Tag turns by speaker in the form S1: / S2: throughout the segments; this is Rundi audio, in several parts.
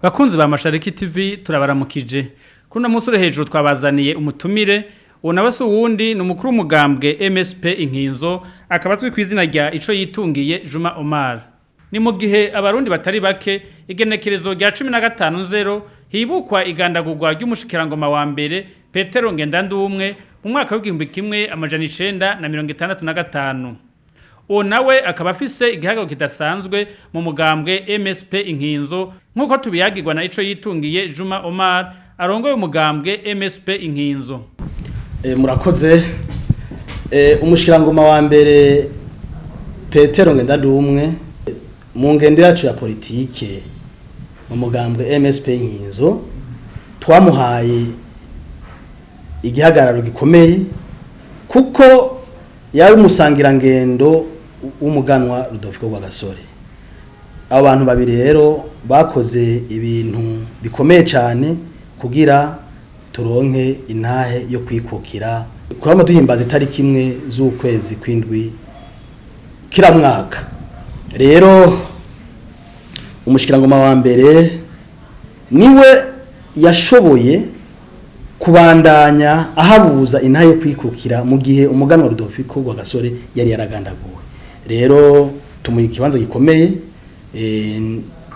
S1: Bakunzi ba Mashariki TV, turabaramukije. Kuno munsi uri hejuru twabazaniye umutumire. Uwo nawe si uwundi, ni umukuru w'umugambwe MSP Inkinzo, akaba azwi ku izina rya Ico Yitungiye Juma Omar. Ni mu gihe Abarundi batari bake igenekerezo rya 15 nzero hibukwa igandagurwa ry'umushikirangoma wa mbere Petero Ngendandumwe mu mwaka w'1965. Uwo nawe akaba afise igihagararo kidasanzwe mu mugambwe MSP Inkinzo, nk'uko tubiyagirwa na Ico Yitungiye Juma Omar arongoye umugambwe MSP Inkinzo.
S2: Murakoze. Umushikirangoma wa mbere Petero Ngendandumwe, mu ngendo yacu ya politike mu mugambwe MSP Inkinzo, twamuhaye igihagararo gikomeye kuko yari umusangirangendo w'umuganwa Rudoviko Rwagasore. Abo bantu babiri rero bakoze ibintu bikomeye cyane kugira turonke intahe yo kwikukira, kurama duhimbaza itariki 1 z'ukwezi kw'indwi kira mwaka. Rero umushikirangoma wa mbere niwe yashoboye kubandanya ahabuza intahe yo kwikukira mu gihe umuganwa Rudoviko Rwagasore yari yaragandaguwe. Rero tumuha ikibanza gikomeye,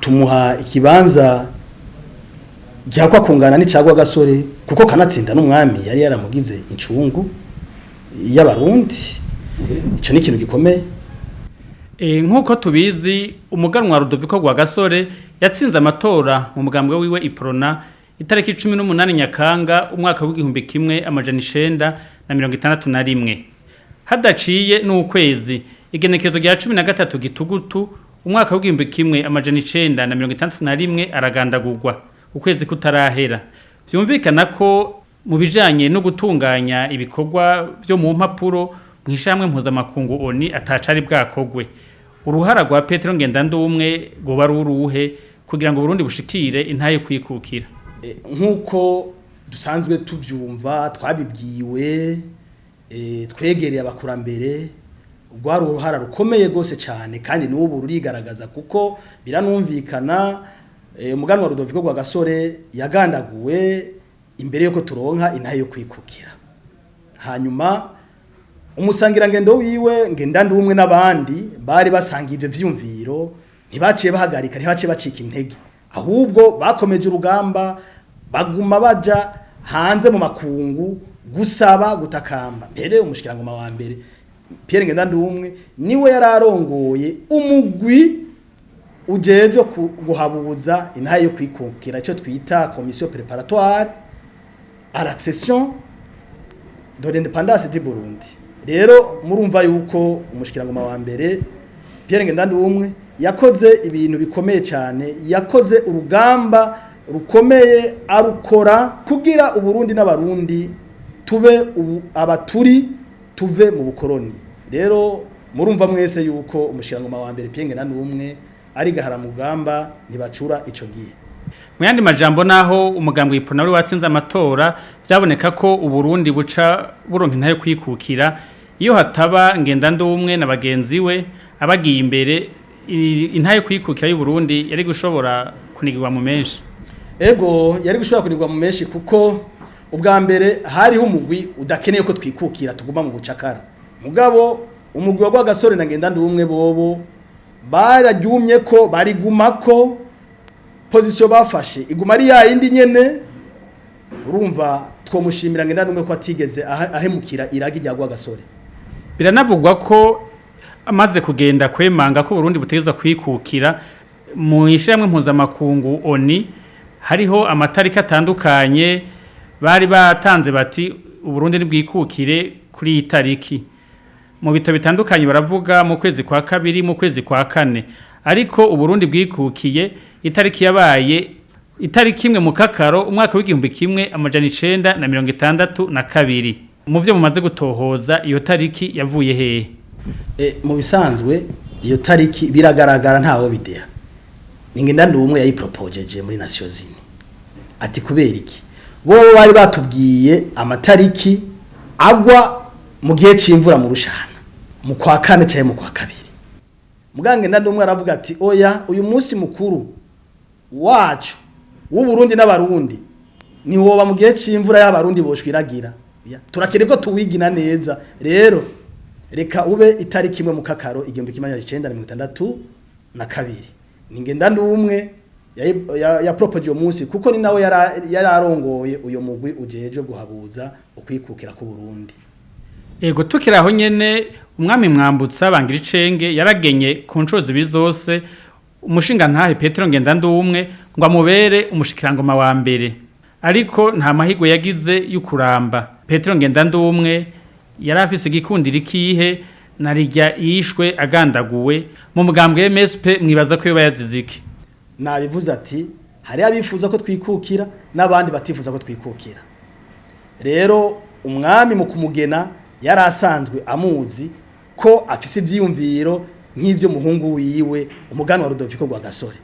S2: tumuha ikibanza gihakwa kungana n'icagwa Gasore, kuko kanatsinda n'umwami yari yaramugize incungu y'Abarundi. Ico ni ikintu gikomeye.
S1: Nk'uko tubizi, umuganwa Rudoviko Rwagasore yatsinze amatora mu mugambwe wiwe Iprona itariki 18 Nyakanga umwaka w'1961. Hadaciye n'ukwezi, igenekerezo rya 13 Gitugutu umwaka w'1961 aragandagurwa, ukwezi kutarahera. Vyumvikana ko mu bijanye no gutunganya ibikorwa vyo mu mpapuro mw'ishamwe mpuzamakungu ONU atacari bwakogwe. Uruhara rwa Petero Ngendandumwe rwoba ari uruhe kugira ngo Burundi bushikire intahe kwikukira?
S2: Nk'uko dusanzwe tuvyumva, twabibwiwe, twegereye abakurambere, rwari uruhara rukomeye rwose cyane, kandi n'ubu rurigaragaza kuko biranumvikana. Umuganwa Rudoviko Rwagasore yagandaguwe imbere yuko turonka intahe yo kwikukira. Hanyuma umusangirangendo wiwe Ngendandumwe n'abandi bari basangiye ivyo vyumviro ntibaciye bahagarika, ntibaciye bacika intege, ahubwo bakomeje urugamba, baguma baja hanze mu makungu gusaba, gutakamba. Mbere umushikirangoma wa mbere Pierre Ngendandumwe niwe yararongoye umugwi ujejwe guhabuza intahe yo kwikukira, icyo twita commission préparatoire à l'accession de l'indépendance du Burundi. Rero murumva yuko umushikirangoma wa mbere Pierre Ngendandumwe yakoze ibintu bikomeye cyane, yakoze urugamba rukomeye, arukora kugira Uburundi n'Abarundi tube ubu abaturi, tuve mu bukoroni. Rero murumva mwese yuko umushikirangoma wa mbere Pierre Ngendandumwe ari gahara mugamba ntibacura ico gihe.
S1: Mu yandi majambo, naho umugambwe Iprona wari watsinze amatora, vyaboneka ko Uburundi buca buronka intahe kwikukira, iyo hataba Ngendandumwe na bagenzi we abagiye imbere, intahe kwikukira y'u Burundi yari gushobora kunigirwa mu menshi.
S2: Ego, yari gushobora kunigwa mu menshi, kuko ubwa mbere hariho umugwi udakeneye ko twikukira, tuguma mu bucakara. Mugabo umugwi wa Rwagasore na Ngendandumwe bobo bararyumye ko barigumako, position bafashe iguma ari ya yindi nyene. Urumva twomushimira Ngendandumwe ko atigeze ahemukira iragi rya Rwagasore.
S1: Biranavugwa ko amaze kugenda kwemanga ko Burundi butegezwa kwikukira, mu ishyirahamwe mpuzamakungu ONU hariho amatariki atandukanye bari batanze, bati Uburundi nibwikukire kuri iyi tariki. Mu bito bitandukanye baravuga mu kwezi kwa kabiri, mu kwezi kwa kane, ariko Uburundi bwikukiye itariki yabaye itariki 1 Mukakaro umwaka w'1962. Mu vyo mumaze gutohoza, iyo tariki yavuye hehe?
S2: Mu bisanzwe iyo tariki biragaragara, ntawo bideha, ni Ngendandumwe yayipropojeje muri Nations Unies. Ati kubera iki bo bari batubwiye amatariki agwa mu gihe c'imvura mu rushana, mu kwa kane cyangwa mu kwa kabiri? Mugange Ngendandumwe aravuga ati: "Oya, uyu munsi mukuru wacu." w'Uburundi n'abarundi ntiwoba mu gihe c'imvura y'abarundi boshwiragira. Turakere ko tuwigina neza. Rero reka ube itariki 1 mu kakaro 1962. Ni Ngendandumwe ya propoje uwo munsi, kuko ni nawe yararongoye uyo mugwi ujejwe guhabuza ukwikukira ku Burundi.
S1: Ego, tukiri aho nyene, umwami Mwambutsa Bangiricenge yaragenye ku nshuro zibiri zose umushinga ntahe Petero Ngendandumwe ngo amubere umushikirangoma wa mbere, ariko nta mahirwe yagize y'ukuramba. Petero Ngendandumwe yari afise igikundiro ikihe na rirya yishwe agandaguwe mu mugambwe MSP? Mwibaza ko yoba yazize iki?
S2: Nabivuze ati hari abifuza ko twikukira n'abandi batifuza ko twikukira. Rero umwami mu kumugena yari asanzwe amuzi ko afise ivyiyumviro nk'ivyo muhungu wiwe umuganwa Rudoviko Rwagasore,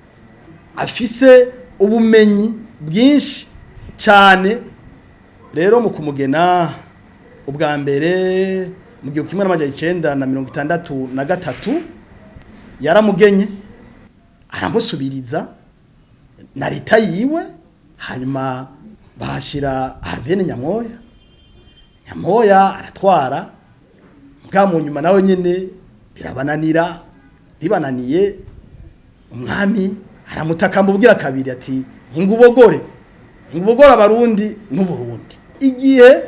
S2: afise ubumenyi bwinshi cyane. Rero mu kumugena ubwa mbere mu 1963 yaramugenye, aramusubiriza na leta yiwe, hanyuma bahashira Albert Nyamoya. Nyamoya aratwara, mbwa mu nyuma nawe nyene birabananira. Bibananiye, umwami aramutakamba ubwira kabiri ati ingubogore, ingubogore abarundi n'Uburundi. Igihe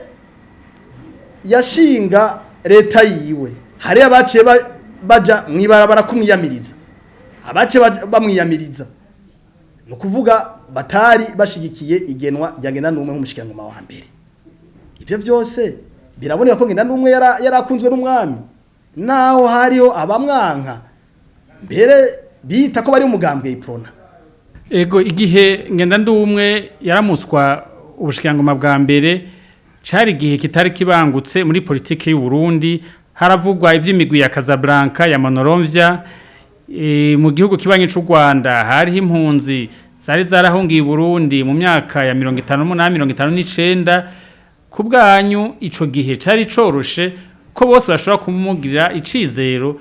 S2: yashinga leta yiwe, hari abaciye baja mwibarabara kumwiyamiriza, abaciye bamwiyamiriza ni ukuvuga batari bashigikiye igenwa rya Ngendandumwe nk'umushikirangoma wa mbere. Ivyo vyose biraboneka ko Ngendandumwe yarakunzwe n'umwami, naho hariho abamwanka mbere bita ko bari umugambwe Iprona.
S1: Ego, igihe Ngendandumwe yaramuswa ubushikirangoma bwa mbere, cari igihe kitari kibangutse muri politike y'u Burundi. Haravugwa ivy'imigwi ya Casablanca, ya Monrovia, mu gihugu kibanyi c'u Rwanda hariho impunzi zari zarahungiye i Burundi mu myaka ya 58, 59. Ku bwanyu, ico gihe cari coroshe ko bose bashobora kumugirira icizero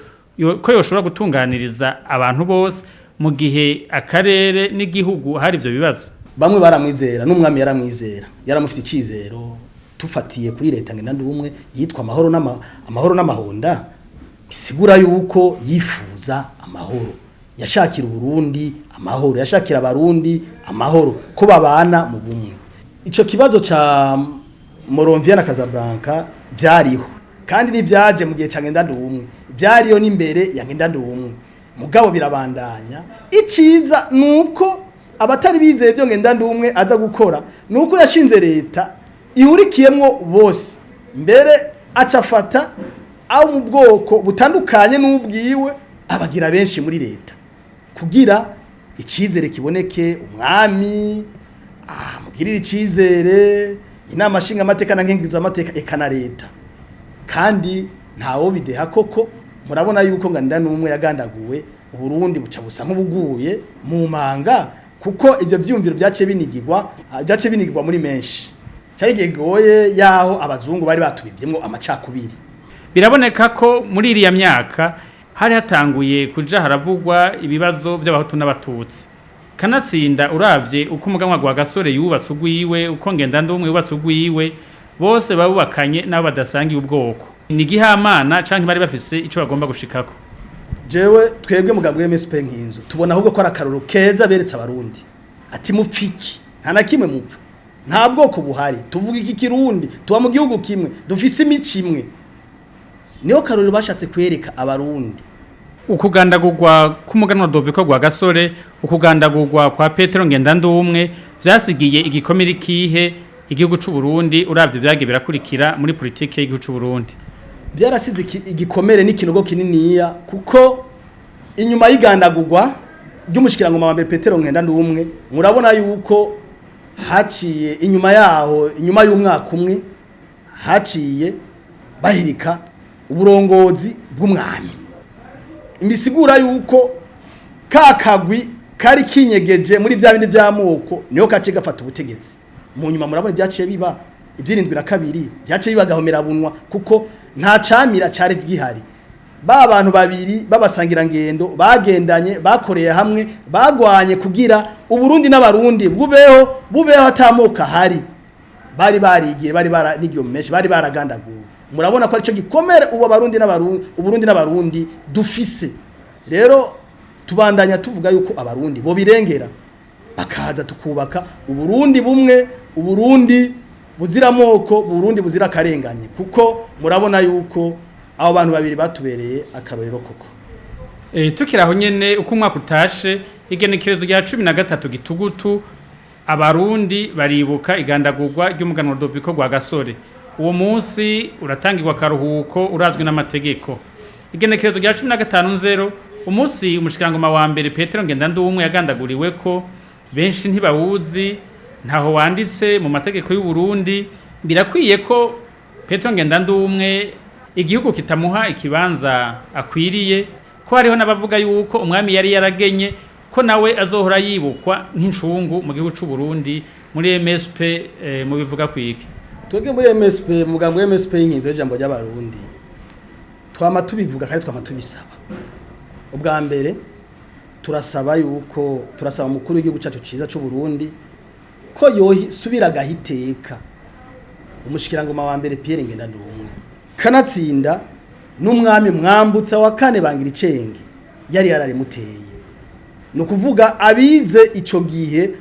S1: ko yoshobora gutunganiriza abantu bose mu gihe akarere n'igihugu hari ivyo bibazo?
S2: Bamwe baramwizera, n'umwami yaramwizera, yaramufite icizero. Tufatiye kuri leta Ngendandumwe yitwa amahoro n'ama amahoro n'amahonda, bisigura yuko yifuza amahoro, yashakira Uburundi amahoro, yashakira abarundi amahoro, ko babana mu bumwe. Ico kibazo ca Monrovia na Casablanca byariho, kandi nivyaje mu gihe ca Ngendandumwe, byariyo n'imbere ya Ngendandumwe, mugabo birabandanya. Iciza nuko abatari bizeye byo Ngendandumwe aza gukora, nuko yashinze leta ihurikiyemwo bose, mbere acafata abo mu bwoko butandukanye n'ubwiwe, abagira benshi muri leta kugira icizere kiboneke, umwami amugirira icizere, inama nshinga amateka na nkenguza amateka eka na leta. Kandi ntawo bideha koko, murabona yuko Ngendandumwe yagandaguwe, Uburundi buca busa nk'ubuguye mu manga, kuko ivyo vyiyumviro byaciye binigirwa muri menshi. Cyari igihe kigoye yaho abazungu bari batubivyemwo amacakubiri.
S1: Biraboneka ko muri iriya myaka hari hatanguye kuja haravugwa ibibazo vy'abahutu n'abatutsi. Kanatsinda uravye uko umuganwa gwa Gasore yubatse ugwiwe, uko Ngendandumwe yubatse ugwiwe, bose babubakanye n'abo badasangiye ubwoko. Ni gihamana canke bari bafise ico bagomba gushikako?
S2: Jewe, twebwe mugambwe MSP nk'inzu, tubona ahubwo ko ari akaroro keza beretse abarundi ati mupfiki nta na kimwe mupfa, nta bwoko buhari, tuvuga iki kirundi, tuba mu gihugu kimwe, dufise imico imwe. Niyo karorero bashatse kwereka abarundi.
S1: Ukugandagurwa k'umuganwa Rudoviko gwa Gasore, ukugandagurwa kwa Petero Ngendandumwe vyasigiye igikomere kihe igihugu c'u Burundi, uravye vyagiye birakurikira muri politike y'igihugu c'u Burundi?
S2: Byarasize igikomere n'ikinogo kininiya, kuko inyuma y'igandagurwa ry'umushikirangoma wa mbere Petero Ngendandumwe, murabona yuko haciye inyuma yaho, inyuma y'umwaka umwe, haciye bahirika uburongozi bw'umwami. Imisigura yuko ka kagwi kari kinyegeje muri bya bindi by'amoko niho kaciye gafata ubutegetsi. Mu nyuma murabona ibyaciye biba ibyirindwi na kabiri, byaciye biba gahomerabunwa, kuko nta camira cari gihari. Ba bantu babiri b'abasangirangendo bagendanye, bakoreye hamwe, bagwanye kugira Uburundi n'Abarundi bubeho, bubeho atamoka hari bari barigiye, bari baranigiye menshi, bari baragandaguwe. Murabona ko arico gikomere ubu Abarundi n'Abarundi, Uburundi n'Abarundi dufise. Rero tubandanya tuvuga yuko Abarundi bo birengera bakaza tukubaka Uburundi bumwe, Uburundi buzira amoko, Burundi buzira akarengane, kuko murabona yuko abo bantu babiri batubereye akarorero koko.
S1: Tukiri aho nyene, uko umwaka utashe, igenekerezo rya 13 gitugutu, Abarundi baribuka igandagurwa ry'umuganwa Rudoviko Rwagasore. Uwo munsi uratangirwa akaruhuko, urazwi n'amategeko. Igenekerezo rya 15 nzero, umunsi umushikirangoma wa mbere Petero Ngendandumwe yagandaguriwe ko, benshi ntibawuzi, ntaho wanditse mu mategeko y'u Burundi. Birakwiye ko Petero Ngendandumwe igihugu kitamuha ikibanza akwiriye, ko hariho n'abavuga yuko umwami yari yaragenye ko nawe azohora yibukwa nk'incungu mu gihugu c'u Burundi. Muri MSP mu bivuga kwiki?
S2: Twebwe muri MSP, mugambo wa MSP y'inkinzo y'ijambo ry'Abarundi, twama tubivuga kandi twama tubisaba. Ubwa mbere turasaba yuko, turasaba umukuru w'igihugu cyacu ciza c'u Burundi ko yohisubira agahiteka umushikirangoma wa mbere Pierre Ngendandumwe, kanatsinda n'umwami Mwambutsa wa kane bangira icenge yari yararimuteye. Ni ukuvuga abize ico gihe,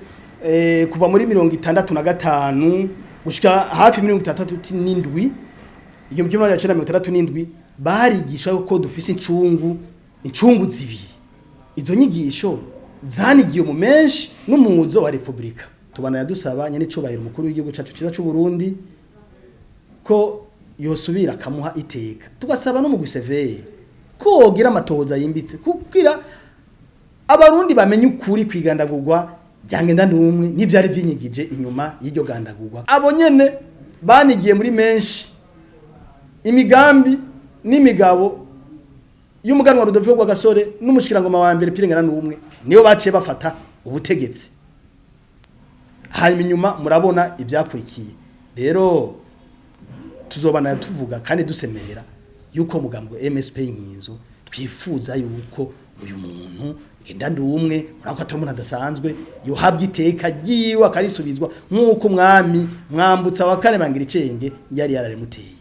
S2: kuva muri 65 gushika hafi 67, 1967, barigisha ko dufise incungu zibiri. Izo nyigisho zanigiye mu menshi n'umuzo wa Republika. Tubana yadusaba nyene icubahiro umukuru w'igihugu cacu ciza c'u Burundi ko yosubira akamuha iteka, tugasaba no mu guseveye ko wogira amatohoza yimbitse kugira Abarundi bamenye ukuri kwigandagurwa rya Ngendandumwe n'ivyari vyinyigije inyuma y'iryo gandagurwa. Abo nyene banigiye muri menshi imigambi n'imigabo y'umuganwa Rudoviko Rwagasore n'umushikirangoma wa mbere Pierre Ngendandumwe, niyo baciye bafata ubutegetsi. Hanyuma inyuma murabona ivyakurikiye. Rero tuzobana tuvuga kandi dusemerera yuko mugambwe MSP Inkinzo twifuza yuko uyu muntu Ngendandumwe, murako atari umuntu adasanzwe, yohabwa iteka ryiwe akarisubizwa nk'uko umwami Mwambutsa wa kane bangira icenge yari yararimuteye.